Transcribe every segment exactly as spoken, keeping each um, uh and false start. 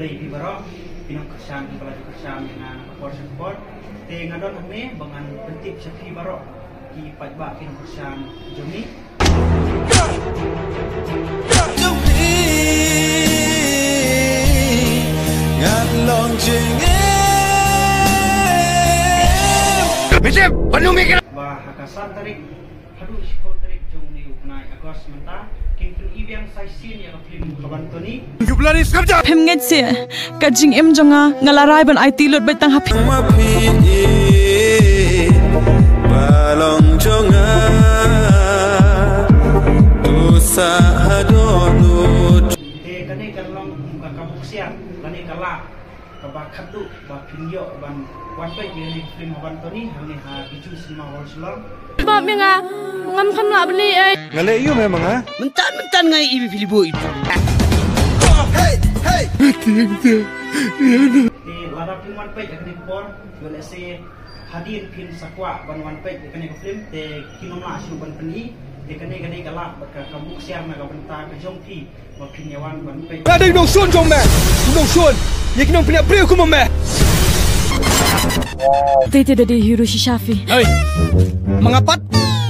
Phi baroh ki nongkyrshan kiba la ju kyrshan ïa nga na ka por sha ka por. Te nga don hangne ba ngan pyntip sha phi baroh ki paidbah ki nongkyrshan jong ngi. Ba ha ka san tarik haduh shiphew tarik jong une u bnai August mynta kin pyni biang sa shisien ïa ka film Haban Tony. Phim ngeit seh, ka jingim jong nga nga la rai ban aiti lut beit tang ha phi. Ba long jong nga tu sa haduh nu. Te kane kan long kum ka, ka buksiar lane ka lad kaba khatduh ba phin ïoh ban wan peit ïa kane ka film Haban Tony hangne ha Bijou Cinema Hall Shillong. Bap ïa nga, ngam kham lah beli ei. Nga leh ïa me ma nga. Mynta mynta nga ïa i phi li boi. Te lada phin wan peit ïa kane ka por, ïoh lehse hadien phin sa kwah ban wan peit ïa kane ka film te kin ym lah shuh ban pyni. Te kane kane ka lad bad ka, ka buksiar na ka bynta ka jong phi. Nga dei u nongshun jong me, u nongshun ïa ki nongpynïap briew kum me. Te te da dei hero shisha phi. Hei, ma nga pat.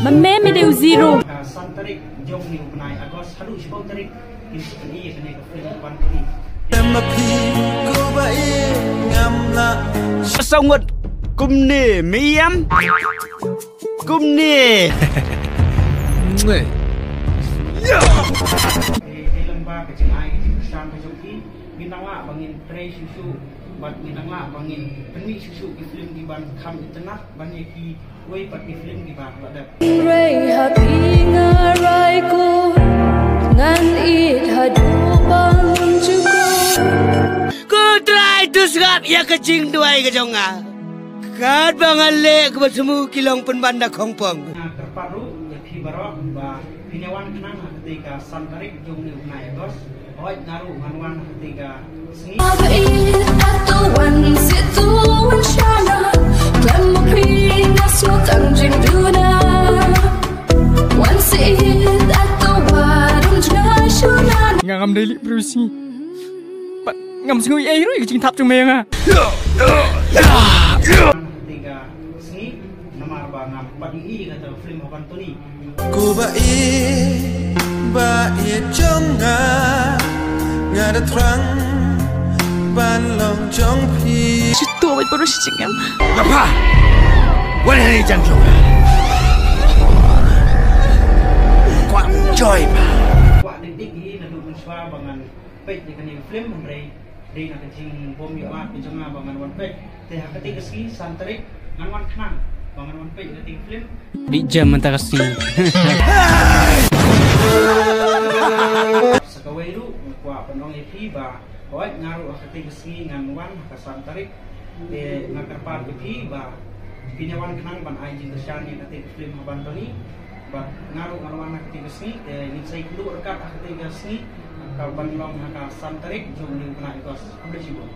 Ma me me dei u zero. Ka san tarik jong une u bnai August haduh shiphew tarik kin pyni ïa kane ka film Haban Tony. Em ma phi ko ba i ngam la. Sa ngut kumne me ïam. Kumne. Ngai. Te, te lem ba ka jingai ka jingkyrshan ka jong phi, ngin nang lah ba ngin trei shuh shuh bad ngin nang lah ba ngin pynmih shuh shuh ki film kiban kham itynnad ban ïa kiwei pat ki film kiba la dep. Rei ha phi nga rai ko, ngan ïeit haduh ban jukut. Ko Trai, to sngap ïa ka jingduwai ka jong nga. Katba nga leh kaba thmu ki long pynban da khongpong. Nga kyrpad ruh ïa phi baroh ba phin ïa wan khnang ha katei ka san tarik jong une u bnai August. Hooid nga ruh ngan wan ha katei ka sngi. Nga ngam dei leh briew sngi. Pat ngam sngew ei ruh ïa ka jingthap jong me ïa nga. Namar ba ngam pat ïohi ïa kata ka film Haban Tony. Ko ba ïeit, ba ïeit jong nga, nga da thrang ban long jong phi. Shi to bad baroh shi jingim. Nga pha. Wan hangne jan jong nga. Kwah enjoy pha. Kwah dik dik hi naduh mynshuwa ba ngan peit ïa kane ka film, hynrei dei na ka jingbym ïoh lad ka jong nga ba ngan wan peit. Te ha katei ka sngi san tarik ngan wan khnang ba ngan wan peit ïa katei ka film. Dei jam mynta ka sngi. Sa kawei ruh nga kwah ban ong ïa phi ba hooid nga ruh ha katei ka sngi ngan wan ha ka san tarik. Te nga kyrpad ïa phi ba phin ïa wan khnang ban ai jingkyrshan ïa katei ka film Haban Tony. Bad nga ruh ngan wan ha katei ka sngi, te ngin sa ïakynduh ryngkat ha katei ka sngi, ka ban long ha ka san tarik jong une u bnai August. Khublei shibun.